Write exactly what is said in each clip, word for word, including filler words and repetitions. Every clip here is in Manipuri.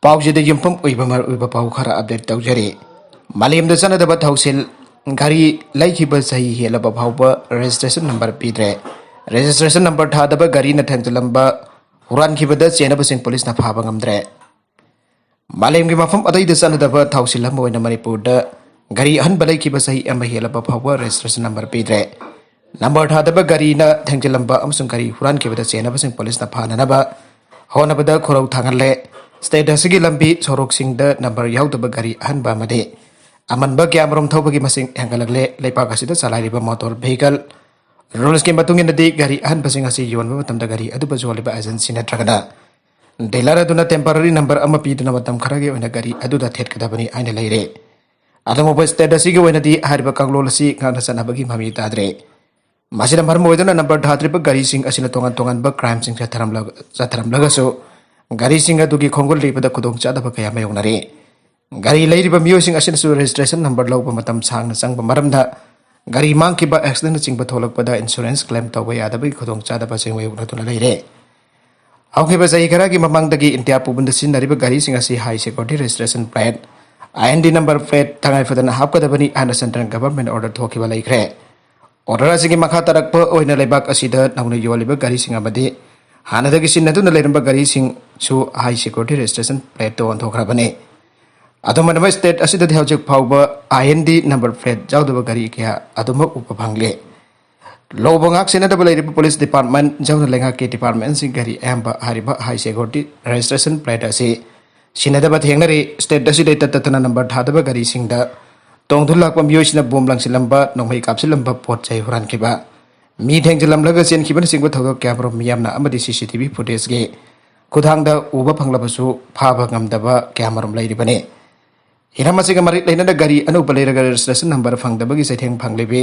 ꯄꯥꯎꯁꯤꯗ ꯌꯨꯝꯐꯝ ꯑꯣꯏꯕ ꯃꯔꯨꯑꯣꯏꯕ ꯄꯥꯎ ꯈꯔ ꯑꯞꯗꯦꯠ ꯇꯧꯖꯔꯤ꯫ ꯃꯥꯂꯦꯝꯗ ꯆꯠꯅꯗꯕ ꯊꯧꯁꯤꯜ, ꯒꯥꯔꯤ ꯂꯩꯈꯤꯕ ꯆꯍꯤ ꯍꯦꯜꯂꯕ ꯐꯥꯎꯕ ꯔꯦꯖꯤꯁꯇ꯭ꯔꯦꯁꯟ ꯅꯝꯕꯔ ꯄꯤꯗ꯭ꯔꯦ꯫ ꯔꯦꯖꯤꯁꯇ꯭ꯔꯦꯁꯟ ꯅꯝꯕꯔ ꯊꯥꯗꯕ ꯒꯥꯔꯤꯅ ꯊꯦꯡꯖꯤꯜꯂꯝꯕ ꯍꯨꯔꯥꯟꯈꯤꯕꯗ ꯆꯦꯟꯅꯕꯁꯤꯡ ꯄꯨꯂꯤꯁꯅ ꯐꯥꯕ ꯉꯝꯗ꯭ꯔꯦ꯫ ꯃꯥꯂꯦꯝꯒꯤ ꯃꯐꯝ ꯑꯇꯩꯗ ꯆꯠꯅꯗꯕ ꯊꯧꯁꯤꯜ ꯑꯃ ꯑꯣꯏꯅ ꯃꯅꯤꯄꯨꯔꯗ ꯒꯥꯔꯤ ꯑꯍꯟꯕ ꯂꯩꯈꯤꯕ ꯆꯍꯤ ꯑꯃ ꯍꯦꯜꯂꯕ ꯐꯥꯎꯕ ꯔꯦꯖꯤꯁꯇ꯭ꯔꯦꯁꯟ ꯅꯝꯕꯔ ꯄꯤꯗ꯭ꯔꯦ꯫ ꯅꯝꯕꯔ ꯊꯥꯗꯕ ꯒꯥꯔꯤꯅ ꯊꯦꯡꯖꯤꯜꯂꯝꯕ ꯑꯃꯁꯨꯡ ꯒꯥꯔꯤ ꯍꯨꯔꯥꯟꯈꯤꯕꯗ ꯆꯦꯟꯅꯕꯁꯤꯡ ꯄꯨꯂꯤꯁꯅ ꯐꯥꯅꯅꯕ ꯍꯣꯠꯅꯕꯗ ꯈꯨꯔꯧ ꯊꯥꯡꯍꯜꯂꯦ꯫ ꯁ꯭ꯇꯦꯠ ꯑꯁꯤꯒꯤ ꯂꯝꯕꯤ ꯁꯣꯔꯣꯛꯁꯤꯡꯗ ꯅꯝꯕꯔ ꯌꯥꯎꯗꯕ ꯒꯥꯔꯤ ꯑꯍꯟꯕ ꯑꯃꯗꯤ ꯑꯃꯟꯕ ꯀꯌꯥꯃꯔꯨꯝ ꯊꯧꯕꯒꯤ ꯃꯁꯤꯡ ꯍꯦꯟꯒꯠꯂꯛꯂꯦ꯫ ꯂꯩꯕꯥꯛ ꯑꯁꯤꯗ ꯆꯂꯥꯏꯔꯤꯕ ꯃꯣꯇꯣꯔ ꯚꯦꯍꯤꯀꯜ ꯔꯨꯜꯁꯀꯤ ꯃꯇꯨꯡ ꯏꯟꯅꯗꯤ ꯒꯥꯔꯤ ꯑꯍꯟꯕꯁꯤꯡ ꯑꯁꯤ ꯌꯣꯟꯕ ꯃꯇꯝꯗ ꯒꯥꯔꯤ ꯑꯗꯨꯕꯨ ꯌꯣꯜꯂꯤꯕ ꯑꯦꯖꯦꯟꯁꯤ ꯅꯠꯇ꯭ꯔꯒꯅ ꯗꯤꯂꯔ ꯑꯗꯨꯅ ꯇꯦꯝꯄꯔꯔꯤ ꯅꯝꯕꯔ ꯑꯃ ꯄꯤꯗꯨꯅ ꯃꯇꯝ ꯈꯔꯒꯤ ꯑꯣꯏꯅ ꯒꯥꯔꯤ ꯑꯗꯨꯗ ꯊꯦꯠꯀꯗꯕꯅꯤ ꯍꯥꯏꯅ ꯂꯩꯔꯦ꯫ ꯑꯗꯨꯕꯨ ꯁ꯭ꯇꯦꯠ ꯑꯁꯤꯒꯤ ꯑꯣꯏꯅꯗꯤ ꯍꯥꯏꯔꯤꯕ ꯀꯥꯡꯂꯣꯟ ꯑꯁꯤ ꯉꯥꯛꯅ ꯆꯠꯅꯕꯒꯤ ꯃꯃꯤ ꯇꯥꯗ꯭ꯔꯦ꯫ ꯃꯁꯤꯅ ꯃꯔꯝ ꯑꯣꯏꯗꯨꯅ ꯅꯝꯕꯔ ꯊꯥꯗ꯭ꯔꯤꯕ ꯒꯥꯔꯤꯁꯤꯡ ꯑꯁꯤꯅ ꯇꯣꯉꯥꯟ ꯇꯣꯉꯥꯟꯕ ꯀ꯭ꯔꯥꯏꯝꯁꯤꯡ ꯆꯠꯊꯔꯝꯂ-, ꯆꯠꯊꯔꯝꯂꯒꯁꯨ ꯒꯥꯔꯤꯁꯤꯡ ꯑꯗꯨꯒꯤ ꯈꯣꯡꯒꯨꯜ ꯂꯤꯕꯗ ꯈꯨꯗꯣꯡꯆꯥꯗꯕ ꯀꯌꯥ ꯃꯥꯌꯣꯛꯅꯔꯤ꯫ ꯒꯥꯔꯤ ꯂꯩꯔꯤꯕ ꯃꯤꯑꯣꯏꯁꯤꯡ ꯑꯁꯤꯅꯁꯨ ꯔꯦꯖꯤꯁꯇ꯭ꯔꯦꯁꯟ ꯅꯝꯕꯔ ꯂꯧꯕ ꯃꯇꯝ ꯁꯥꯡꯅ ꯆꯪꯕ ꯃꯔꯝꯗ ꯒꯥꯔꯤ ꯃꯥꯡꯈꯤꯕ, ꯑꯦꯛꯁꯤꯗꯦꯟꯅꯆꯤꯡꯕ ꯊꯣꯛꯂꯛꯄꯗ ꯏꯟꯁꯨꯔꯦꯟꯁ ꯀ꯭ꯂꯦꯝ ꯇꯧꯕ ꯌꯥꯗꯕꯒꯤ ꯈꯨꯗꯣꯡꯆꯥꯗꯕꯁꯤꯡ ꯃꯥꯌꯣꯛꯅꯗꯨꯅ ꯂꯩꯔꯦ꯫ ꯍꯧꯈꯤꯕ ꯆꯍꯤ ꯈꯔꯒꯤ ꯃꯃꯥꯡꯗꯒꯤ ꯏꯟꯗꯤꯌꯥ ꯄꯨꯝꯕꯗ ꯁꯤꯖꯤꯟꯅꯔꯤꯕ ꯒꯥꯔꯤꯁꯤꯡ ꯑꯁꯤ ꯍꯥꯏ ꯁꯦꯀ꯭ꯌꯨꯔꯤꯇꯤ ꯔꯦꯖꯤꯁꯇ꯭ꯔꯦꯁꯟ ꯄ꯭ꯂꯦꯠ, ꯑꯥꯏ ꯑꯦꯟ ꯗꯤ ꯅꯝꯕꯔ ꯄ꯭ꯂꯦꯠ, ꯇꯉꯥꯏ ꯐꯗꯅ ꯍꯥꯞꯀꯗꯕꯅꯤ ꯍꯥꯏꯅ ꯁꯦꯟꯇ꯭ꯔꯦꯜ ꯒꯚꯔꯟꯃꯦꯟꯠ ꯑꯣꯔꯗꯔ ꯊꯣꯛꯈꯤꯕ ꯂꯩꯈ꯭ꯔꯦ꯫ ꯑꯣꯔꯗꯔ ꯑꯁꯤꯒꯤ ꯃꯈꯥ ꯇꯥꯔꯛꯄ ꯑꯣꯏꯅ ꯂꯩꯕꯥꯛ ꯑꯁꯤꯗ ꯅꯧꯅ ꯌꯣꯜꯂꯤꯕ ꯒꯥꯔꯤꯁꯤꯡ ꯑꯃꯗꯤ ꯍꯥꯟꯅꯗꯒꯤ ꯁꯤꯖꯤꯟꯅꯗꯨꯅ ꯂꯩꯔꯝꯕ ꯒꯥꯔꯤꯁꯤꯡꯁꯨ ꯍꯥꯏ ꯁꯦꯀ꯭ꯌꯨꯔꯤꯇꯤ ꯔꯦꯖꯤꯁꯇ꯭ꯔꯦꯁꯟ ꯄ꯭ꯂꯦꯠꯇ ꯑꯣꯟꯊꯣꯛꯈ꯭ꯔꯕꯅꯤ꯫ ꯑꯗꯨꯝ ꯑꯣꯏꯅꯃꯛ ꯁ꯭ꯇꯦꯠ ꯑꯁꯤꯗꯗꯤ ꯍꯧꯖꯤꯛ ꯐꯥꯎꯕ ꯑꯥꯏ ꯑꯦꯟ ꯗꯤ ꯅꯝꯕꯔ ꯄ꯭ꯂꯦꯠ ꯌꯥꯎꯗꯕ ꯒꯥꯔꯤ ꯀꯌꯥ ꯑꯗꯨꯃꯛ ꯎꯕ ꯐꯪꯂꯦ꯫ ꯂꯧꯕ ꯉꯥꯛ ꯁꯦꯟꯅꯗꯕ ꯂꯩꯔꯤꯕ ꯄꯨꯂꯤꯁ ꯗꯤꯄꯥꯔꯠꯃꯦꯟꯠ ꯌꯥꯎꯅ ꯂꯩꯉꯥꯛꯀꯤ ꯗꯤꯄꯥꯔꯠꯃꯦꯟꯠꯁꯤꯡ ꯒꯥꯔꯤ ꯑꯌꯥꯝꯕ ꯍꯥꯏꯔꯤꯕ ꯍꯥꯏ ꯁꯦꯀ꯭ꯌꯨꯔꯤꯇꯤ ꯔꯦꯖꯤꯁꯇ꯭ꯔꯦꯁꯟ ꯄ꯭ꯂꯦꯠ ꯑꯁꯤ ꯁꯤꯟꯅꯗꯕ ꯊꯦꯡꯅꯔꯤ꯫ ꯁ꯭ꯇꯦꯠ ꯑꯁꯤꯗ ꯏꯇꯠ ꯇꯠꯇꯅ ꯅꯝꯕꯔ ꯊꯥꯗꯕ ꯒꯥꯔꯤꯁꯤꯡꯗ ꯇꯣꯡꯗꯨꯅ ꯂꯥꯛꯄ ꯃꯤꯑꯣꯏꯁꯤꯡꯅ ꯕꯣꯝ ꯂꯪꯁꯤꯜꯂꯝꯕ, ꯅꯣꯡꯃꯩ ꯀꯥꯞꯁꯤꯜꯂꯝꯕ, ꯄꯣꯠ ꯆꯩ ꯍꯨꯔꯥꯟꯈꯤꯕ, ꯃꯤ ꯊꯦꯡꯖꯤꯜꯂꯝꯂꯒ ꯆꯦꯟꯈꯤꯕꯅꯆꯤꯡꯕ ꯊꯧꯗꯣꯛ ꯀꯌꯥꯃꯔꯨꯝ ꯃꯤꯌꯥꯝꯅ ꯑꯃꯗꯤ ꯁꯤ ꯁꯤ ꯇꯤ ꯚꯤ ꯐꯨꯇꯦꯖꯀꯤ ꯈꯨꯠꯊꯥꯡꯗ ꯎꯕ ꯐꯪꯂꯕꯁꯨ ꯐꯥꯕ ꯉꯝꯗꯕ ꯀꯌꯥꯃꯔꯨꯝ ꯂꯩꯔꯤꯕꯅꯤ꯫ ꯍꯤꯔꯝ ꯑꯁꯤꯒ ꯃꯔꯤ ꯂꯩꯅꯅ ꯒꯥꯔꯤ ꯑꯅꯧꯕ ꯂꯩꯔꯒ ꯔꯦꯖꯤꯁꯇ꯭ꯔꯦꯁꯟ ꯅꯝꯕꯔ ꯐꯪꯗꯕꯒꯤ ꯆꯩꯊꯦꯡ ꯐꯪꯂꯤꯕꯤ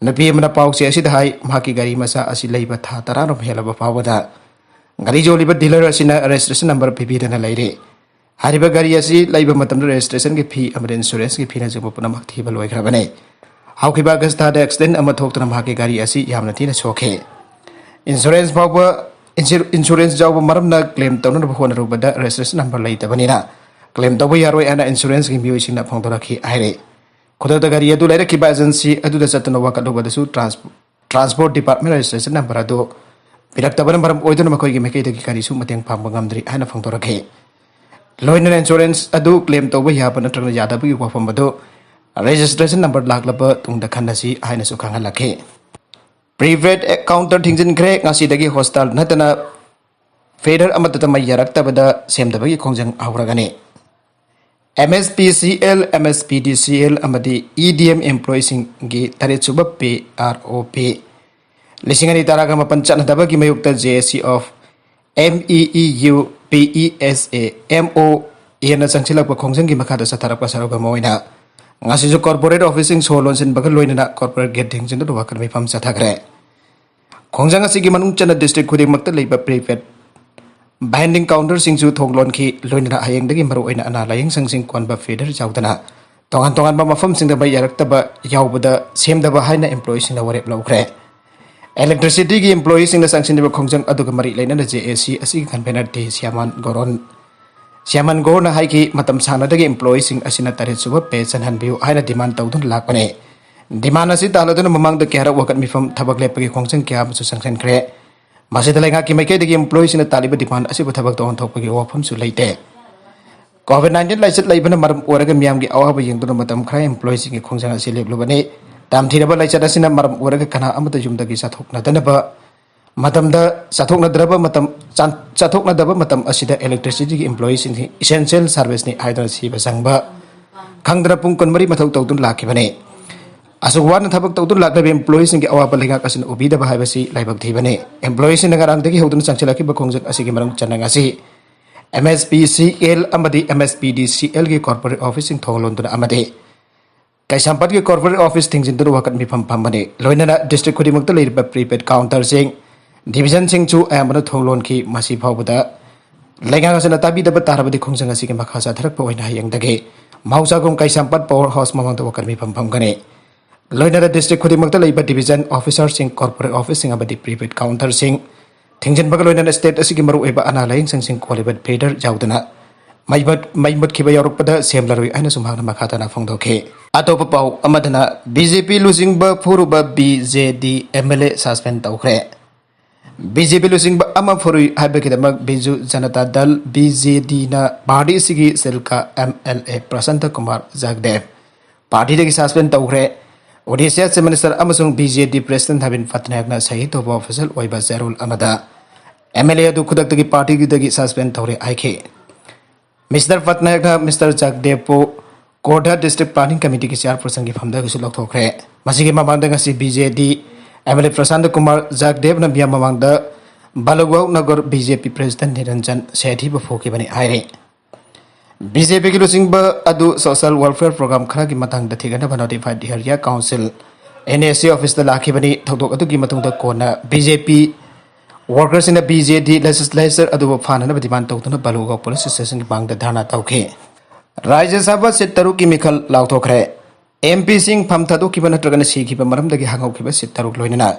ꯅꯨꯄꯤ ꯑꯃꯅ ꯄꯥꯎꯆꯦ ꯑꯁꯤꯗ ꯍꯥꯏ, ꯃꯍꯥꯛꯀꯤ ꯒꯥꯔꯤ ꯃꯆꯥ ꯑꯁꯤ ꯂꯩꯕ ꯊꯥ ꯇꯔꯥꯔꯣꯝ ꯍꯦꯜꯂꯕ ꯐꯥꯎꯕꯗ ꯒꯥꯔꯤ ꯌꯣꯜꯂꯤꯕ ꯗꯤꯂꯔ ꯑꯁꯤꯅ ꯔꯦꯖꯤꯁꯇ꯭ꯔꯦꯁꯟ ꯅꯝꯕꯔ ꯄꯤꯕꯤꯗꯅ ꯂꯩꯔꯤ꯫ ꯍꯥꯏꯔꯤꯕ ꯒꯥꯔꯤ ꯑꯁꯤ ꯂꯩꯕ ꯃꯇꯝꯗ ꯔꯦꯖꯤꯁꯇ꯭ꯔꯦꯁꯟꯒꯤ ꯐꯤ ꯑꯃꯗꯤ ꯏꯟꯁꯨꯔꯦꯟꯁꯀꯤ ꯐꯤꯅꯆꯤꯡꯕ ꯄꯨꯝꯅꯃꯛ ꯊꯤꯕ ꯂꯣꯏꯈ꯭ꯔꯕꯅꯤ꯫ ꯍꯧꯈꯤꯕ ꯑꯥꯒꯁ ꯊꯥꯗ ꯑꯦꯛꯁꯤꯗꯦꯟ ꯑꯃ ꯊꯣꯛꯇꯨꯅ ꯃꯍꯥꯛꯀꯤ ꯒꯥꯔꯤ ꯑꯁꯤ ꯌꯥꯝꯅ ꯊꯤꯅ ꯁꯣꯛꯈꯤ꯫ ꯏꯟꯁꯨꯔꯦꯟꯁ ꯐꯥꯎꯕ Insur- insurance ꯌꯥꯎꯕ ꯃꯔꯝꯅ claim ꯇꯧꯅꯅꯕ ꯍꯣꯠꯅꯔꯨꯕꯗ registration number ꯂꯩꯇꯕꯅꯤꯅ claim ꯇꯧꯕ ꯌꯥꯔꯣꯏ ꯍꯥꯏꯅ insurance ꯀꯤ ꯃꯤꯑꯣꯏꯁꯤꯡꯅ ꯐꯣꯡꯗꯣꯔꯛꯈꯤ ꯍꯥꯏꯔꯤ꯫ ꯈꯨꯗꯛꯇ ꯒꯥꯔꯤ ꯑꯗꯨ ꯂꯩꯔꯛꯈꯤꯕ agency ꯑꯗꯨꯗ ꯆꯠꯇꯨꯅ ꯋꯥꯀꯠꯂꯨꯕꯗꯁꯨ trans- transport department registration number ꯑꯗꯨ ꯄꯤꯔꯛꯇꯕꯅ ꯃꯔꯝ ꯑꯣꯏꯗꯨꯅ ꯃꯈꯣꯏꯒꯤ ꯃꯥꯏꯀꯩꯗꯒꯤ ꯀꯔꯤꯁꯨ ꯃꯇꯦꯡ ꯄꯥꯡꯕ ꯉꯝꯗ꯭ꯔꯤ ꯍꯥꯏꯅ ꯐꯣꯡꯗꯣꯔꯛꯈꯤ꯫ ꯂꯣꯏꯅꯅ insurance ꯑꯗꯨ claim ꯇꯧꯕ ꯌꯥꯕ ꯅꯠꯇ꯭ꯔꯒ ꯌꯥꯗꯕꯒꯤ ꯋꯥꯐꯝ ꯑꯗꯨ registration number ꯂꯥꯛꯂꯕ ꯇꯨꯡꯗ ꯈꯟꯅꯁꯤ ꯍꯥꯏꯅꯁꯨ ꯈꯪꯍꯜꯂꯛꯈꯤ꯫ Prepaid counter ꯊꯤꯡꯖꯤꯟꯈ꯭ꯔꯦ꯫ ꯉꯁꯤꯗꯒꯤ hostel ꯅꯠꯇꯅ feeder ꯑꯃꯠꯇꯗ ꯃꯩ ꯌꯥꯔꯛꯇꯕꯗ ꯁꯦꯝꯗꯕꯒꯤ ꯈꯣꯡꯖꯪ ꯍꯧꯔꯒꯅꯤ꯫ MSPCL, MSPDCL ꯑꯃꯗꯤ EDM employee ꯁꯤꯡꯒꯤ ꯇꯔꯦꯠ ꯁꯨꯕ pay, ROP ꯂꯤꯁꯤꯡ ꯑꯅꯤ ꯇꯔꯥꯒ ꯃꯥꯄꯟ ꯆꯠꯅꯗꯕꯒꯤ ꯃꯥꯌꯣꯛꯇ JAC of MEEU, PESA, MOA ꯅ ꯆꯪꯁꯤꯜꯂꯛꯄ ꯈꯣꯡꯖꯪꯒꯤ ꯃꯈꯥꯗ ꯆꯠꯊꯔꯛꯄ ꯁꯔꯨꯛ ꯑꯃ ꯑꯣꯏꯅ ꯉꯁꯤꯁꯨ corporate office ꯁꯤꯡ ꯁꯣ ꯂꯣꯟꯁꯤꯟꯕꯒ ꯂꯣꯏꯅꯅ corporate gate ꯊꯤꯡꯖꯤꯟꯗꯨꯅ ꯋꯥꯀꯠ ꯃꯤꯐꯝ ꯆꯠꯊꯈ꯭ꯔꯦ꯫ ꯈꯣꯡꯖꯪ ꯑꯁꯤꯒꯤ ꯃꯅꯨꯡ ꯆꯟꯅ district ꯈꯨꯗꯤꯡꯃꯛꯇ ꯂꯩꯕ prepaid vending counter ꯁꯤꯡꯁꯨ ꯊꯣꯡ ꯂꯣꯟꯈꯤ꯫ ꯂꯣꯏꯅꯅ ꯍꯌꯦꯡꯗꯒꯤ ꯃꯔꯨꯑꯣꯏꯅ ꯑꯅꯥ ꯂꯥꯏꯌꯦꯡ ꯁꯪꯁꯤꯡ ꯀꯣꯟꯕ feeder ꯌꯥꯎꯗꯅ ꯇꯣꯉꯥꯟ ꯇꯣꯉꯥꯟꯕ ꯃꯐꯝꯁꯤꯡꯗ ꯃꯩ ꯌꯥꯔꯛꯇꯕ ꯌꯥꯎꯕꯗ ꯁꯦꯝꯗꯕ ꯍꯥꯏꯅ employee ꯁꯤꯡꯅ ꯋꯥꯔꯦꯞ ꯂꯧꯈ꯭ꯔꯦ꯫ Electricity ꯒꯤ employee ꯁꯤꯡꯅ ꯆꯪꯁꯤꯟꯂꯤꯕ ꯈꯣꯡꯖꯪ ꯑꯗꯨꯒ ꯃꯔꯤ ꯂꯩꯅꯅ JAC ꯑꯁꯤꯒꯤ convener ꯇꯤ ꯁ꯭ꯌꯥꯃꯥꯟ ꯒꯣꯔꯣꯟ, ꯁ꯭ꯌꯥꯃꯥꯟ ꯒꯣꯔꯅ ꯍꯥꯏꯈꯤ, ꯃꯇꯝ ꯁꯥꯡꯅꯗꯒꯤ employee ꯁꯤꯡ ꯑꯁꯤꯅ ꯇꯔꯦꯠ ꯁꯨꯕ pay ꯆꯟꯍꯟꯕꯤꯌꯨ ꯍꯥꯏꯅ demand ꯇꯧꯗꯨꯅ ꯂꯥꯛꯄꯅꯤ꯫ Demand ꯑꯁꯤ ꯇꯥꯍꯜꯂꯗꯨꯅ ꯃꯃꯥꯡꯗ ꯀꯌꯥꯔꯛ ꯋꯥꯀꯠ ꯃꯤꯐꯝ, ꯊꯕꯛ ꯂꯦꯞꯄꯒꯤ ꯈꯣꯡꯖꯪ ꯀꯌꯥ ꯑꯃꯁꯨ ꯆꯪꯁꯤꯟꯈ꯭ꯔꯦ꯫ ꯃꯁꯤꯗ ꯂꯩꯉꯥꯛꯀꯤ ꯃꯥꯏꯀꯩꯗꯒꯤ employee ꯁꯤꯡꯅ ꯇꯥꯜꯂꯤꯕ demand ꯑꯁꯤꯕꯨ ꯊꯕꯛꯇ ꯑꯣꯟꯊꯣꯛꯄꯒꯤ ꯋꯥꯐꯝꯁꯨ ꯂꯩꯇꯦ꯫ COVID nineteen ꯂꯥꯏꯆꯠ ꯂꯩꯕꯅ ꯃꯔꯝ ꯑꯣꯏꯔꯒ ꯃꯤꯌꯥꯝꯒꯤ ꯑꯋꯥꯕ ꯌꯦꯡꯗꯨꯅ ꯃꯇꯝ ꯈꯔ employee ꯁꯤꯡꯒꯤ ꯈꯣꯡꯖꯪ ꯑꯁꯤ ꯂꯦꯞꯂꯨꯕꯅꯤ꯫ ꯇꯝꯊꯤꯔꯕ ꯂꯥꯏꯆꯠ ꯑꯁꯤꯅ ꯃꯔꯝ ꯑꯣꯏꯔꯒ ꯀꯅꯥ ꯑꯃꯠꯇ ꯌꯨꯝꯗꯒꯤ ꯆꯠꯊꯣꯛꯅꯗꯅꯕ ꯃꯇꯝꯗ ꯆꯠꯊꯣꯛꯅꯗ꯭ꯔꯕ ꯃꯇꯝ, ꯆꯥꯟ-, ꯆꯠꯊꯣꯛꯅꯗꯕ ꯃꯇꯝ ꯑꯁꯤꯗ electricity ꯒꯤ employee ꯁꯤꯡꯁꯤ essential service ꯅꯤ ꯍꯥꯏꯗꯨꯅ ꯁꯤꯕ ꯆꯪꯕ ꯈꯪꯗꯅ ꯄꯨꯡ ꯀꯨꯟꯃꯔꯤ ꯃꯊꯧ ꯇꯧꯗꯨꯅ ꯂꯥꯛꯈꯤꯕꯅꯤ꯫ ꯑꯁꯨꯛ ꯋꯥꯅ ꯊꯕꯛ ꯇꯧꯗꯨꯅ ꯂꯥꯛꯂꯤꯕ employee ꯁꯤꯡꯒꯤ ꯑꯋꯥꯕ ꯂꯩꯉꯥꯛ ꯑꯁꯤꯅ ꯎꯕꯤꯗꯕ ꯍꯥꯏꯕꯁꯤ ꯂꯥꯏꯕꯛ ꯊꯤꯕꯅꯤ꯫ Employee ꯁꯤꯡꯅ ꯉꯔꯥꯡꯗꯒꯤ ꯍꯧꯗꯨꯅ ꯆꯪꯁꯤꯜꯂꯛꯈꯤꯕ ꯈꯣꯡꯖꯪ ꯑꯁꯤꯒꯤ ꯃꯅꯨꯡ ꯆꯟꯅ ꯉꯁꯤ MSPCL ꯑꯃꯗꯤ MSPDCL ꯒꯤ corporate office ꯁꯤꯡ ꯊꯣꯡ ꯂꯣꯟꯗꯨꯅ ꯑꯃꯗꯤ ꯀꯩꯁꯥꯝꯄꯥꯠꯀꯤ corporate office ꯊꯤꯡꯖꯤꯟꯗꯨꯅ ꯋꯥꯀꯠ ꯃꯤꯐꯝ ꯐꯝꯕꯅꯤ꯫ ꯂꯣꯏꯅꯅ district ꯈꯨꯗꯤꯡꯃꯛꯇ ꯂꯩꯔꯤꯕ prepaid counter ꯁꯤꯡ, division ꯁꯤꯡꯁꯨ ꯑꯌꯥꯝꯕꯅ ꯊꯣꯡ ꯂꯣꯟꯈꯤ꯫ ꯃꯁꯤ ꯐꯥꯎꯕꯗ ꯂꯩꯉꯥꯛ ꯑꯁꯤꯅ ꯇꯥꯕꯤꯗꯕ ꯇꯥꯔꯕꯗꯤ ꯈꯣꯡꯖꯪ ꯑꯁꯤꯒꯤ ꯃꯈꯥ ꯆꯠꯊꯔꯛꯄ ꯑꯣꯏꯅ ꯍꯌꯦꯡꯗꯒꯤ ꯃꯍꯧꯁꯥꯒꯨꯝ ꯀꯩꯁꯥꯝꯄꯥꯠ power house ꯃꯃꯥꯡꯗ ꯋꯥꯀꯠ ꯃꯤꯐꯝ ꯐꯝꯒꯅꯤ꯫ ꯂꯣꯏꯅꯅ district ꯈꯨꯗꯤꯡꯃꯛꯇ ꯂꯩꯕ division officer ꯁꯤꯡ, corporate office ꯁꯤꯡ ꯑꯃꯗꯤ prepaid counter ꯁꯤꯡ, ꯊꯤꯡꯖꯤꯟꯕꯒ ꯂꯣꯏꯅꯅ state ꯑꯁꯤꯒꯤ ꯃꯔꯨꯑꯣꯏꯕ ꯑꯅꯥ ꯂꯥꯌꯦꯡ ꯁꯪꯁꯤꯡ ꯀꯣꯜꯂꯤꯕ feeder ꯌꯥꯎꯗꯅ ꯃꯩ ꯃꯨꯠ-, ꯃꯩ ꯃꯨꯠꯈꯤꯕ ꯌꯥꯎꯔꯛꯄꯗ ꯁꯦꯝꯂꯔꯣꯏ ꯍꯥꯏꯅꯁꯨ ꯃꯍꯥꯛꯅ ꯃꯈꯥ ꯇꯥꯅ ꯐꯣꯡꯗꯣꯛꯈꯤ꯫ ꯑꯇꯣꯞꯄ ꯄꯥꯎ ꯑꯃꯗꯅ, BJP ꯂꯨꯆꯤꯡꯕ ꯐꯨꯔꯨꯕ BJD MLA suspend ꯇꯧꯈ꯭ꯔꯦ꯫ BJP ꯂꯨꯆꯤꯡꯕ ꯑꯃ ꯐꯨꯔꯨꯏ ꯍꯥꯏꯕꯒꯤꯗꯃꯛ ꯕꯤꯖꯨ ꯖꯅꯇꯥ ꯗꯜ, BJDꯅ party ꯑꯁꯤꯒꯤ ꯁꯤꯜꯀꯥ MLA ꯄ꯭ꯔꯁꯥꯟꯇ ꯀꯨꯃꯥꯔ ꯖꯒꯗꯦꯕ partyꯗꯒꯤ suspend ꯇꯧꯈ꯭ꯔꯦ꯫ Odisha Chief Minister ꯑꯃꯁꯨꯡ BJD President ꯅꯕꯤꯟ ꯄꯠꯅꯥꯌꯛꯅ ꯁꯍꯤ ꯇꯧꯕ official ꯑꯣꯏꯕ ꯆꯦꯔꯣꯜ ꯑꯃꯗ MLA ꯑꯗꯨ ꯈꯨꯗꯛꯇꯒꯤ partyꯗꯒꯤ suspend ꯇꯧꯔꯦ ꯍꯥꯏꯈꯤ꯫ Mister ꯄꯠꯅꯥꯌꯛꯅ Mister ꯖꯒꯗꯦꯕꯄꯨ ꯀꯣꯔꯗꯥ District Planning Committeeꯒꯤ chairpersonꯒꯤ ꯐꯝꯗꯒꯤꯁꯨ ꯂꯧꯊꯣꯛꯈ꯭ꯔꯦ꯫ ꯃꯁꯤꯒꯤ ꯃꯃꯥꯡꯗ ꯉꯁꯤ BJD MLA ꯄ꯭ꯔꯁꯥꯟꯇ ꯀꯨꯃꯥꯔ ꯖꯒꯗꯦꯕꯅ ꯃꯤꯌꯥꯝ ꯃꯃꯥꯡꯗ ꯕꯂꯨꯒꯥꯎ ꯅꯒꯔ BJP President ꯅꯤꯔꯟꯖꯟ ꯁꯦꯊꯤꯕꯨ ꯐꯨꯈꯤꯕꯅꯤ ꯍꯥꯏꯔꯤ꯫ BJPꯒꯤ ꯂꯨꯆꯤꯡꯕ ꯑꯗꯨ social welfare program ꯈꯔꯒꯤ ꯃꯇꯥꯡꯗ ꯊꯤꯒꯠꯅꯕ notified area council, NAC officeꯇ ꯂꯥꯛꯈꯤꯕꯅꯤ꯫ ꯊꯧꯗꯣꯛ ꯑꯗꯨꯒꯤ ꯃꯇꯨꯡꯗ ꯀꯣꯟꯅ BJP workersꯁꯤꯡꯅ BJD legislature ꯑꯗꯨꯕꯨ ꯐꯥꯅꯅꯕ demand ꯇꯧꯗꯨꯅ ꯕꯂꯨꯒꯥꯎ police stationꯒꯤ ꯃꯥꯡꯗ ꯙꯔꯅꯥ ꯇꯧꯈꯤ꯫ ꯔꯥꯖ꯭ꯌ ꯁꯚꯥ seat ꯇꯔꯨꯛꯀꯤ ꯃꯤꯈꯜ ꯂꯥꯎꯊꯣꯛꯈ꯭ꯔꯦ꯫ MPꯁꯤꯡ ꯐꯝ ꯊꯥꯗꯣꯛꯈꯤꯕ ꯅꯠꯇ꯭ꯔꯒꯅ ꯁꯤꯈꯤꯕ ꯃꯔꯝꯗꯒꯤ ꯍꯥꯡꯍꯧꯈꯤꯕ seat ꯇꯔꯨꯛ ꯂꯣꯏꯅꯅ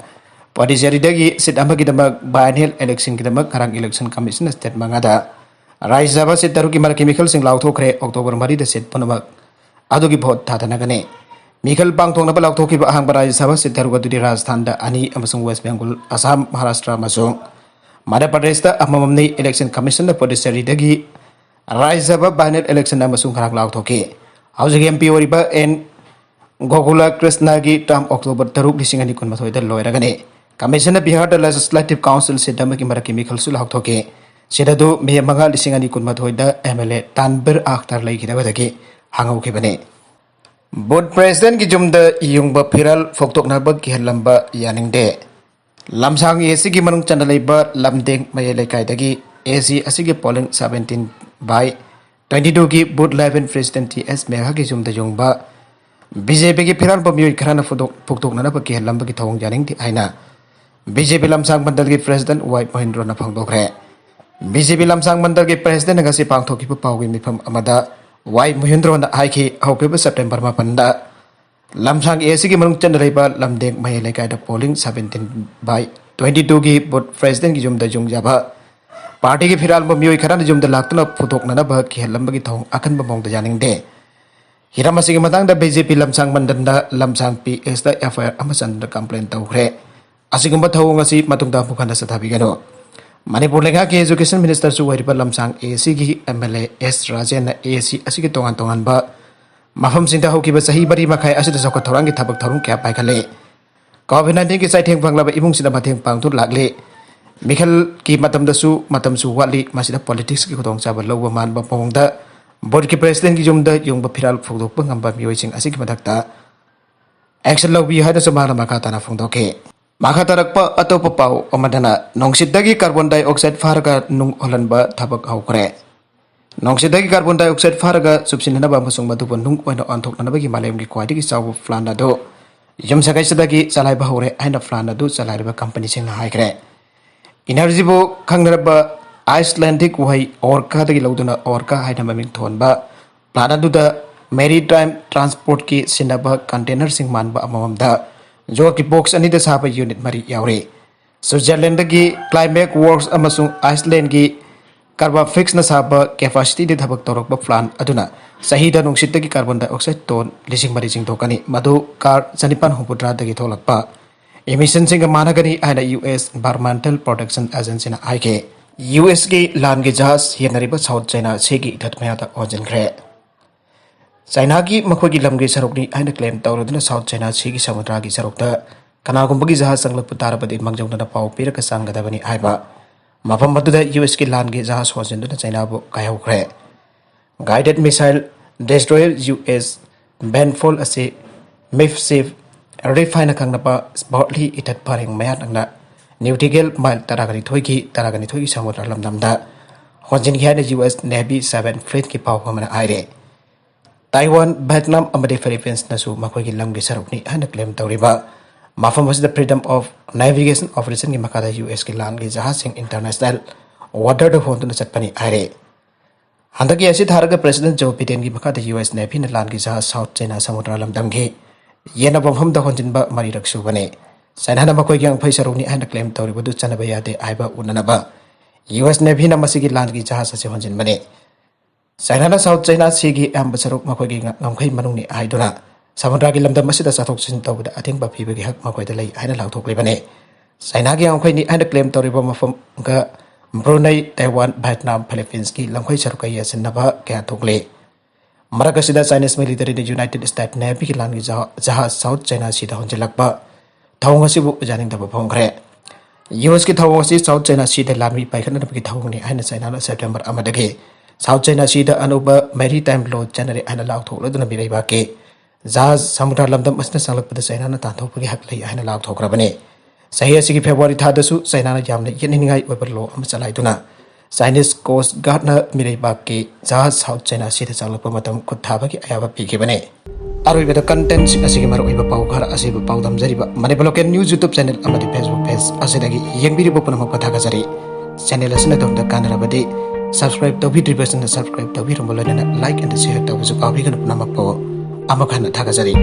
ꯄꯣꯟꯗꯤꯆꯦꯔꯤꯗꯒꯤ seat ꯑꯃꯒꯤꯗꯃꯛ biennial electionꯒꯤꯗꯃꯛ ꯉꯔꯥꯡ election commissionꯅ state ꯃꯉꯥꯗ ꯔꯥꯖ꯭ꯌ ꯁꯚꯥ seat ꯇꯔꯨꯛꯀꯤ ꯃꯔꯛꯀꯤ ꯃꯤꯈꯜꯁꯤꯡ ꯂꯥꯎꯊꯣꯛꯈ꯭ꯔꯦ꯫ October ꯃꯔꯤꯗ seat ꯄꯨꯝꯅꯃꯛ ꯑꯗꯨꯒꯤ vote ꯊꯥꯗꯅꯒꯅꯤ꯫ ꯃꯤꯈꯜ ꯄꯥꯡꯊꯣꯛꯅꯕ ꯂꯥꯎꯊꯣꯛꯈꯤꯕ ꯑꯍꯥꯡꯕ ꯔꯥꯖ꯭ꯌ ꯁꯚꯥ seat ꯇꯔꯨꯛ ꯑꯗꯨꯗꯤ ꯔꯥꯖꯁꯊꯥꯟꯗ ꯑꯅꯤ ꯑꯃꯁꯨꯡ West Bengal, ꯑꯁꯥꯝ, ꯃꯍꯥꯔꯥꯁꯇ꯭ꯔ ꯑꯃꯁꯨꯡ ꯃꯙ꯭ꯌ ꯄ꯭ꯔꯗꯦꯁꯇ ꯑꯃꯃꯝꯅꯤ꯫ Election commissionꯅ ꯄꯣꯟꯗꯤꯆꯦꯔꯤꯗꯒꯤ ꯔꯥꯖ꯭ꯌ ꯁꯚꯥ biennial election ꯑꯃꯁꯨ ꯉꯔꯥꯡ ꯂꯥꯎꯊꯣꯛꯈꯤ꯫ ꯍꯧꯖꯤꯛ MP ꯑꯣꯏꯔꯤꯕ ꯑꯦꯟ ꯒꯣꯀꯨꯂ ꯀ꯭ꯔꯤꯁꯅꯒꯤ term October ꯇꯔꯨꯛ, ꯂꯤꯁꯤꯡ ꯑꯅꯤ ꯀꯨꯟꯃꯥꯊꯣꯏꯗ ꯂꯣꯏꯔꯒꯅꯤ꯫ Commissionꯅ ꯕꯤꯍꯥꯔꯗ legislative council seat ꯑꯃꯒꯤ ꯃꯔꯛꯀꯤ ꯃꯤꯈꯜꯁꯨ ꯂꯥꯎꯊꯣꯛꯈꯤ꯫ Seat ꯑꯗꯨ May ꯃꯉꯥ, ꯂꯤꯁꯤꯡ ꯑꯅꯤ ꯀꯨꯟꯃꯥꯊꯣꯏꯗ MLA ꯇꯥꯟꯕꯤꯔ ꯑꯈꯇꯔ ꯂꯩꯈꯤꯗꯕꯗꯒꯤ ꯍꯥꯡꯍꯧꯈꯤꯕꯅꯤ꯫ Booth Presidentꯀꯤ ꯌꯨꯝꯗ ꯌꯨꯡꯕ ꯐꯤꯔꯥꯜ ꯐꯣꯛꯇꯣꯛꯅꯕ ꯀꯤꯍꯜꯂꯝꯕ ꯌꯥꯅꯤꯡꯗꯦ꯫ ꯂꯝꯁꯥꯡ ACꯒꯤ ꯃꯅꯨꯡ ꯆꯟꯅ ꯂꯩꯕ ꯂꯝꯗꯦꯡ ꯃꯌꯥꯏ ꯂꯩꯀꯥꯏꯗꯒꯤ AC ꯑꯁꯤꯒꯤ polling seventeen by twenty twoꯒꯤ Booth eleven President T S ꯃꯦꯘꯥꯒꯤ ꯌꯨꯝꯗ ꯌꯨꯡꯕ BJPꯒꯤ ꯐꯤꯔꯥꯜꯕ ꯃꯤꯑꯣꯏ ꯈꯔꯅ ꯐꯨꯗꯣꯛ-, ꯐꯨꯛꯇꯣꯛꯅꯅꯕ ꯀꯤꯍꯜꯂꯝꯕꯒꯤ ꯊꯧꯑꯣꯡ ꯌꯥꯅꯤꯡꯗꯦ ꯍꯥꯏꯅ BJP ꯂꯝꯁꯥꯡ ꯃꯟꯗꯜꯒꯤ President ꯋꯥꯏ ꯃꯣꯍꯦꯟꯗ꯭ꯔꯣꯅ ꯐꯣꯡꯗꯣꯛꯈ꯭ꯔꯦ꯫ BJP ꯂꯝꯁꯥꯡ ꯃꯟꯗꯜꯒꯤ Presidentꯅ ꯉꯁꯤ ꯄꯥꯡꯊꯣꯛꯈꯤꯕ ꯄꯥꯎꯒꯤ ꯃꯤꯐꯝ ꯑꯃꯗ ꯋꯥꯏ ꯃꯣꯍꯦꯟꯗ꯭ꯔꯣꯅ ꯍꯥꯏꯈꯤ, ꯍꯧꯈꯤꯕ September ꯃꯥꯄꯟꯗ ꯂꯝꯁꯥꯡ ACꯒꯤ ꯃꯅꯨꯡ ꯆꯟꯅ ꯂꯩꯕ ꯂꯝꯗꯦꯡ ꯃꯌꯥꯏ ꯂꯩꯀꯥꯏꯗ polling seventeen by ꯇ꯭ꯋꯦꯟꯇꯤ ꯇꯨꯒꯤ ꯕꯨꯠ ꯄ꯭ꯔꯦꯁꯤꯗꯦꯟꯒꯤ ꯌꯨꯝꯗ ꯌꯨꯡꯖꯕ ꯄꯥꯔꯇꯤꯒꯤ ꯐꯤꯔꯥꯜꯕ ꯃꯤꯑꯣꯏ ꯈꯔꯅ ꯌꯨꯝꯗ ꯂꯥꯛꯇꯨꯅ ꯐꯨꯗꯣꯛꯅꯅꯕ ꯀꯤꯍꯜꯂꯝꯕꯒꯤ ꯊꯧꯑꯣꯡ ꯑꯈꯟꯕ ꯃꯑꯣꯡꯗ ꯌꯥꯅꯤꯡꯗꯦ꯫ ꯍꯤꯔꯝ ꯑꯁꯤꯒꯤ ꯃꯇꯥꯡꯗ ꯕꯤ ꯖꯦ ꯄꯤ ꯂꯝꯁꯥꯡ ꯃꯟꯗꯟꯗ ꯂꯝꯁꯥꯡ ꯄꯤ ꯑꯦꯁꯇ ꯑꯦꯐ ꯑꯥꯏ ꯑꯥꯔ ꯑꯃ ꯆꯟꯗꯨꯅ ꯀꯝꯄ꯭ꯂꯦꯟ ꯇꯧꯈ꯭ꯔꯦ꯫ ꯑꯁꯤꯒꯨꯝꯕ ꯊꯧꯑꯣꯡ ꯑꯁꯤ ꯃꯇꯨꯡꯗ ꯑꯃꯨꯛ ꯍꯟꯅ ꯆꯠꯊꯕꯤꯒꯅꯨ꯫ ꯃꯅꯤꯄꯨꯔ ꯂꯩꯉꯥꯛꯀꯤ ꯑꯦꯖꯨꯀꯦꯁꯟ ꯃꯤꯅꯤꯁꯇꯔꯁꯨ ꯑꯣꯏꯔꯤꯕ ꯂꯝꯁꯥꯡ ꯑꯦ ꯁꯤꯒꯤ ꯑꯦꯝ ꯑꯦꯜ ꯑꯦ ꯑꯦꯁ ꯔꯥꯖꯦꯟꯅ ꯑꯦ ꯁꯤ ꯑꯁꯤꯒꯤ ꯇꯣꯉꯥꯟ ꯇꯣꯉꯥꯟꯕ ꯃꯐꯝꯁꯤꯡꯗ ꯍꯧꯈꯤꯕ ꯆꯍꯤ ꯃꯔꯤ ꯃꯈꯥꯏ ꯑꯁꯤꯗ ꯆꯥꯎꯈꯠ ꯊꯧꯔꯥꯡꯒꯤ ꯊꯕꯛ ꯊꯧꯔꯝ ꯀꯌꯥ ꯄꯥꯏꯈꯠꯂꯦ꯫ ꯀꯣꯚꯤꯗ ꯅꯥꯏꯟꯇꯤꯟꯒꯤ ꯆꯩꯊꯦꯡ ꯐꯪꯂꯕ ꯏꯃꯨꯡꯁꯤꯡꯗ ꯃꯇꯦꯡ ꯄꯥꯡꯗꯨꯅ ꯂꯥꯛꯂꯤ꯫ ꯃꯤꯈꯜꯒꯤ ꯃꯇꯝꯗꯁꯨ ꯃꯇꯝꯁꯨ ꯋꯥꯠꯂꯤ꯫ ꯃꯁꯤꯗ ꯄꯣꯂꯤꯇꯤꯛꯁꯀꯤ ꯈꯨꯗꯣꯡꯆꯥꯕ ꯂꯧꯕ ꯃꯥꯟꯕ ꯃꯑꯣꯡꯗ ꯕꯨꯠꯀꯤ ꯄ꯭ꯔꯦꯁꯤꯗꯦꯟꯒꯤ ꯌꯨꯝꯗ ꯌꯨꯡꯕ ꯐꯤꯔꯥꯜ ꯐꯣꯡꯗꯣꯛꯄ ꯉꯝꯕ ꯃꯤꯑꯣꯏꯁꯤꯡ ꯑꯁꯤꯒꯤ ꯃꯊꯛꯇ ꯑꯦꯛꯁꯟ ꯂꯧꯕꯤꯌꯨ ꯍꯥꯏꯅꯁꯨ ꯃꯍꯥꯛꯅ ꯃꯈꯥ ꯇꯥꯅ ꯐꯣꯡꯗꯣꯛꯈꯤ꯫ ꯃꯈꯥ ꯇꯥꯔꯛꯄ ꯑꯇꯣꯞꯄ ꯄꯥꯎ ꯑꯃꯗꯅ ꯅꯨꯡꯁꯤꯠꯇꯒꯤ ꯀꯥꯔꯕꯣꯟ ꯗꯥꯏꯑꯣꯛꯁꯥꯏꯗ ꯐꯥꯔꯒ ꯅꯨꯡ ꯑꯣꯜꯍꯟꯕ ꯊꯕꯛ ꯍꯧꯈ꯭ꯔꯦ꯫ ꯅꯨꯡꯁꯤꯠꯇꯒꯤ ꯀꯥꯔꯕꯣꯟ ꯗꯥꯏꯑꯣꯛꯁꯥꯏꯗ ꯐꯥꯔꯒ ꯆꯨꯞꯁꯤꯟꯅꯅꯕ ꯑꯃꯁꯨꯡ ꯃꯗꯨꯕꯨ ꯅꯨꯡ ꯑꯣꯏꯅ ꯑꯣꯟꯊꯣꯛꯅꯅꯕꯒꯤ ꯃꯥꯂꯦꯝꯒꯤ ꯈ꯭ꯋꯥꯏꯗꯒꯤ ꯆꯥꯎꯕ ꯄ꯭ꯂꯥꯟ ꯑꯗꯨ ꯌꯨꯝꯁꯀꯩꯁꯗꯒꯤ ꯆꯂꯥꯏꯕ ꯍꯧꯔꯦ ꯍꯥꯏꯅ ꯄ꯭ꯂꯥꯟ ꯑꯗꯨ ꯆꯂꯥꯏꯔꯤꯕ ꯀꯝꯄꯅꯤꯁꯤꯡꯅ ꯍꯥꯏꯈ꯭ꯔꯦ꯫ ꯏꯅꯔꯖꯤꯕꯨ ꯈꯪꯅꯔꯕ ꯑꯥꯏꯁꯂꯦꯟꯗꯤꯛ ꯋꯥꯍꯩ ꯑꯣꯔꯀꯥꯗꯒꯤ ꯂꯧꯗꯨꯅ ꯑꯣꯔꯀꯥ ꯍꯥꯏꯅ ꯃꯃꯤꯡ ꯊꯣꯟꯕ ꯄ꯭ꯂꯥꯟ ꯑꯗꯨꯗ ꯃꯦꯔꯤ ꯇꯥꯏꯝ ꯇ꯭ꯔꯥꯟꯁꯄꯣꯔꯠꯀꯤ ꯁꯤꯟꯅꯕ ꯀꯟꯇꯦꯅꯔꯁꯤꯡ ꯃꯥꯟꯕ ꯑꯃꯃꯝꯗ ꯌꯣꯠꯀꯤ ꯕꯣꯛꯁ ꯑꯅꯤꯗ ꯁꯥꯕ ꯌꯨꯅꯤꯠ ꯃꯔꯤ ꯌꯥꯎꯔꯤ꯫ ꯁ꯭ꯋꯤꯠꯖꯔꯂꯦꯟꯗꯒꯤ ꯀ꯭ꯂꯥꯏꯃꯦꯛ ꯋꯥꯔꯛꯁ ꯑꯃꯁꯨꯡ ꯑꯥꯏꯁꯂꯦꯟꯒꯤ ꯀꯥꯔꯕꯥꯐꯤꯛꯁꯅ ꯁꯥꯕ ꯀꯦꯄꯥꯁꯤꯇꯤꯗ ꯊꯕꯛ ꯇꯧꯔꯛꯄ ꯄ꯭ꯂꯥꯟ ꯑꯗꯨꯅ ꯆꯍꯤꯗ ꯅꯨꯡꯁꯤꯠꯇꯒꯤ ꯀꯥꯔꯕꯣꯟ ꯗꯥꯏꯑꯣꯛꯁꯥꯏꯗ ꯇꯣꯟ ꯂꯤꯁꯤꯡ ꯃꯔꯤ ꯆꯤꯡꯊꯣꯛꯀꯅꯤ, ꯃꯗꯨ ꯀꯥꯔ ꯆꯅꯤꯄꯥꯟ ꯍꯨꯝꯐꯨꯇꯔꯥꯗꯒꯤ ꯊꯣꯛꯂꯛꯄ ꯏꯃꯤꯁꯟꯁꯤꯡꯒ ꯃꯥꯟꯅꯒꯅꯤ ꯍꯥꯏꯅ ꯌꯨ ꯑꯦꯁ ꯏꯟꯚꯥꯏꯔꯣꯟꯃꯦꯟꯇꯦꯜ ꯄ꯭ꯔꯣꯇꯦꯛꯁꯟ ꯑꯦꯖꯦꯟꯁꯤꯅ ꯍꯥꯏꯈꯤ꯫ ꯌꯨ ꯑꯦꯁꯀꯤ ꯂꯥꯟꯒꯤ ꯖꯍꯥꯖ ꯌꯦꯟꯅꯔꯤꯕ ꯁꯥꯎꯠ ꯆꯥꯏꯅꯥ ꯁꯤꯒꯤ ꯏꯊꯠ ꯃꯌꯥꯗ ꯍꯣꯟꯖꯤꯟꯈ꯭ꯔꯦ꯫ ꯆꯥꯏꯅꯥꯒꯤ ꯃꯈꯣꯏꯒꯤ ꯂꯝꯒꯤ ꯁꯔꯨꯛꯅꯤ ꯍꯥꯏꯅ ꯀ꯭ꯂꯦꯝ ꯇꯧꯔꯗꯨꯅ ꯁꯥꯎꯠ ꯆꯥꯏꯅꯥ ꯁꯤꯒꯤ ꯁꯃꯨꯗ꯭ꯔꯒꯤ ꯁꯔꯨꯛꯇ ꯀꯅꯥꯒꯨꯝꯕꯒꯤ ꯖꯍꯥꯖ ꯆꯪꯂꯛꯄ ꯇꯥꯔꯕꯗꯤ ꯃꯥꯡꯖꯧꯅꯅ ꯄꯥꯎ ꯄꯤꯔꯒ ꯆꯪꯒꯗꯕꯅꯤ ꯍꯥꯏꯕ ꯃꯐꯝ ꯑꯗꯨꯗ ꯌꯨ ꯑꯦꯁꯀꯤ ꯂꯥꯟꯒꯤ ꯖꯍꯥꯖ ꯍꯣꯟꯖꯤꯟꯗꯨꯅ ꯆꯥꯏꯅꯥꯕꯨ ꯀꯥꯏꯍꯧꯈ꯭ꯔꯦ꯫ ꯒꯥꯏꯗꯦꯠ ꯃꯤꯁꯥꯏꯜ ꯗꯦꯁꯇ꯭ꯔꯣꯌꯔ ꯌꯨ ꯑꯦꯁ ꯕꯦꯟꯐꯣꯜ ꯑꯁꯤ ꯃꯤꯐ ꯁꯤꯐ ꯔꯤꯐ ꯍꯥꯏꯅ ꯈꯪꯅꯕ ꯁ꯭ꯄꯣꯔꯠꯂꯤ ꯏꯊꯠ ꯄꯔꯦꯡ ꯃꯌꯥ ꯅꯛꯅ ꯅ꯭ꯌꯨꯇꯤꯀꯦꯜ ꯃꯥꯏꯜ ꯇꯔꯥꯒ ꯅꯤꯊꯣꯏꯒꯤ ꯇꯔꯥꯒ ꯅꯤꯊꯣꯏꯒꯤ ꯁꯃꯨꯗ꯭ꯔ ꯂꯝꯗꯝꯗ ꯍꯣꯟꯖꯤꯟꯈꯤ ꯍꯥꯏꯅ ꯌꯨ ꯑꯦꯁ ꯅꯦꯚꯤ ꯁꯚꯦꯟ ꯐ꯭ꯂꯤꯠꯀꯤ ꯄꯥꯎ ꯑꯃꯅ ꯍꯥꯏꯔꯦ꯫ ꯇꯥꯏꯋꯥꯟ, ꯚꯦꯠꯅꯥꯝ ꯑꯃꯗꯤ ꯐꯤꯂꯤꯄꯤꯟꯁꯅꯁꯨ ꯃꯈꯣꯏꯒꯤ ꯂꯝꯒꯤ ꯁꯔꯨꯛꯅꯤ ꯍꯥꯏꯅ ꯀ꯭ꯂꯦꯝ ꯇꯧꯔꯤꯕ ꯃꯐꯝ ꯑꯁꯤꯗ ꯐ꯭ꯔꯤꯗꯝ ꯑꯣꯐ ꯅꯦꯚꯤꯒꯦꯁꯟ ꯑꯣꯄꯔꯦꯁꯟꯒꯤ ꯃꯈꯥꯗ ꯌꯨ ꯑꯦꯁꯀꯤ ꯂꯥꯟꯒꯤ ꯖꯍꯥꯖꯁꯤꯡ ꯏꯟꯇꯔꯅꯦꯁꯅꯦꯜ ꯋꯥꯇꯔꯗ ꯍꯣꯟꯗꯨꯅ ꯆꯠꯄꯅꯤ ꯍꯥꯏꯔꯦ꯫ ꯍꯟꯗꯛꯀꯤ ꯑꯁꯤ ꯊꯥꯔꯒ ꯄ꯭ꯔꯦꯁꯤꯗꯦꯟ ꯖꯣ ꯕꯤꯗꯦꯟꯒꯤ ꯃꯈꯥꯗ ꯌꯨ ꯑꯦꯁ ꯅꯦꯚꯤꯅ ꯂꯥꯟꯒꯤ ꯖꯍꯥꯖ ꯁꯥꯎꯠ ꯆꯥꯏꯅꯥ ꯁꯃꯨꯗ꯭ꯔ ꯂꯝꯗꯝꯒꯤ ꯌꯦꯟꯅꯕ ꯃꯐꯝꯗ ꯍꯣꯟꯖꯤꯟꯕ ꯃꯔꯤꯔꯛ ꯁꯨꯕꯅꯤ꯫ ꯆꯥꯏꯅꯥꯅ ꯃꯈꯣꯏꯒꯤ ꯉꯝꯈꯩ ꯁꯔꯨꯛꯅꯤ ꯍꯥꯏꯅ claim ꯇꯧꯔꯤꯕꯗꯨ ꯆꯠꯅꯕ ꯌꯥꯗꯦ ꯍꯥꯏꯕ ꯎꯠꯅꯅꯕ ꯌꯨ ꯑꯦꯁ ꯅꯦꯚꯤꯅ ꯃꯁꯤꯒꯤ ꯂꯥꯟꯒꯤ ꯖꯍꯥꯖ ꯑꯁꯤ ꯍꯣꯟꯖꯤꯟꯕꯅꯤ꯫ ꯆꯥꯏꯅꯥꯅ South China Seaꯒꯤ ꯑꯌꯥꯝꯕ ꯁꯔꯨꯛ ꯃꯈꯣꯏꯒꯤ ꯉ-, ꯉꯝꯈꯩ ꯃꯅꯨꯡꯅꯤ ꯍꯥꯏꯗꯨꯅ ꯁꯃꯨꯗ꯭ꯔꯒꯤ ꯂꯝꯗꯝ ꯑꯁꯤꯗ ꯆꯠꯊꯣꯛ ꯆꯠꯁꯤꯟ ꯇꯧꯕꯗ ꯑꯊꯤꯡꯕ ꯄꯤꯕꯒꯤ ꯍꯛ ꯃꯈꯣꯏꯗ ꯂꯩ ꯍꯥꯏꯅ ꯂꯥꯎꯊꯣꯛꯂꯤꯕꯅꯤ꯫ ꯆꯥꯏꯅꯥꯒꯤ ꯉꯝꯈꯩꯅꯤ ꯍꯥꯏꯅ claim ꯇꯧꯔꯤꯕ ꯃꯐꯝꯒ ꯕ꯭ꯔꯨꯅꯩ, ꯇꯥꯏꯋꯥꯟ, ꯚꯥꯏꯠꯅꯥꯝ, ꯐꯤꯂꯤꯄꯤꯟꯁꯀꯤ ꯂꯝꯈꯩ ꯁꯔꯨꯛꯀ ꯌꯥꯁꯤꯟꯅꯕ ꯀꯌꯥ ꯊꯣꯛꯂꯤ꯫ ꯃꯔꯛ ꯑꯁꯤꯗ Chinese militaryꯅ United States Navyꯒꯤ ꯂꯥꯟꯒꯤ ꯖꯍꯥ-, ꯖꯍꯥꯖ South China Seaꯗ ꯍꯣꯟꯖꯤꯜꯂꯛꯄ ꯊꯧꯑꯣꯡ ꯑꯁꯤꯕꯨ ꯌꯥꯅꯤꯡꯗꯕ ꯐꯣꯡꯈ꯭ꯔꯦ꯫ ꯌꯨ ꯑꯦꯁꯀꯤ ꯊꯧꯑꯣꯡ ꯑꯁꯤ South China Seaꯗ ꯂꯥꯟꯃꯤ ꯄꯥꯏꯈꯠꯅꯅꯕꯒꯤ ꯊꯧꯑꯣꯡꯅꯤ ꯍꯥꯏꯅ ꯆꯥꯏꯅꯥꯅ September ꯑꯃꯗꯒꯤ South China Seaꯗ ꯑꯅꯧꯕ maritime law ꯆꯠꯅꯔꯦ ꯍꯥꯏꯅ ꯂꯥꯎꯊꯣꯛꯂꯗꯨꯅ ꯃꯤꯔꯩꯕꯥꯛꯀꯤ ꯖꯍꯥꯖ ꯁꯃꯨꯗ꯭ꯔ ꯂꯝꯗꯝ ꯑꯁꯤꯗ ꯆꯪꯂꯛꯄꯗ ꯆꯥꯏꯅꯥꯅ ꯇꯥꯟꯊꯣꯛꯄꯒꯤ ꯍꯛ ꯂꯩ ꯍꯥꯏꯅ ꯂꯥꯎꯊꯣꯛꯈ꯭ꯔꯕꯅꯤ꯫ ꯆꯍꯤ ꯑꯁꯤꯒꯤ February ꯊꯥꯗꯁꯨ ꯆꯥꯏꯅꯥꯅ ꯌꯥꯝꯅ ꯌꯦꯠꯅꯅꯤꯡꯉꯥꯏ ꯑꯣꯏꯕ law ꯑꯃ ꯆꯂꯥꯏꯗꯨꯅ Chinese Coast Guardꯅ ꯃꯤꯔꯩꯕꯥꯛꯀꯤ ꯖꯍꯥꯖ South China Seaꯗ ꯆꯪꯂꯛꯄ ꯃꯇꯝ ꯈꯨꯠ ꯊꯥꯕꯒꯤ ꯑꯌꯥꯕ ꯄꯤꯈꯤꯕꯅꯤ꯫ ꯑꯔꯣꯏꯕꯗ contentꯁꯤꯡ ꯑꯁꯤꯒꯤ ꯃꯔꯨꯑꯣꯏꯕ ꯄꯥꯎ ꯈꯔ ꯑꯁꯤꯕꯨ ꯄꯥꯎꯗꯝꯖꯔꯤꯕ Manipur Local News YouTube channel ꯑꯃꯗꯤ Facebook page ꯑꯁꯤꯗꯒꯤ ꯌꯦꯡꯕꯤꯔꯤꯕ ꯄꯨꯝꯅꯃꯛꯄꯨ ꯊꯥꯒꯠꯆꯔꯤ꯫ Channel ꯑꯁꯤꯅ ꯑꯗꯣꯝꯗ ꯀꯥꯟꯅꯔꯕꯗꯤ subscribe ꯇꯧꯕꯤꯗ꯭ꯔꯤꯕꯁꯤꯡꯅ subscribe ꯇꯧꯕꯤꯔꯝꯕ ꯂꯣꯏꯅꯅ like and share ꯇꯧꯕꯁꯨ ꯀꯥꯎꯕꯤꯒꯅꯨ ꯄꯨꯝꯅꯃꯛꯄꯨ꯫ ꯑꯃꯨꯛ ꯍꯟꯅ ꯊꯥꯒꯠꯆꯔꯤ꯫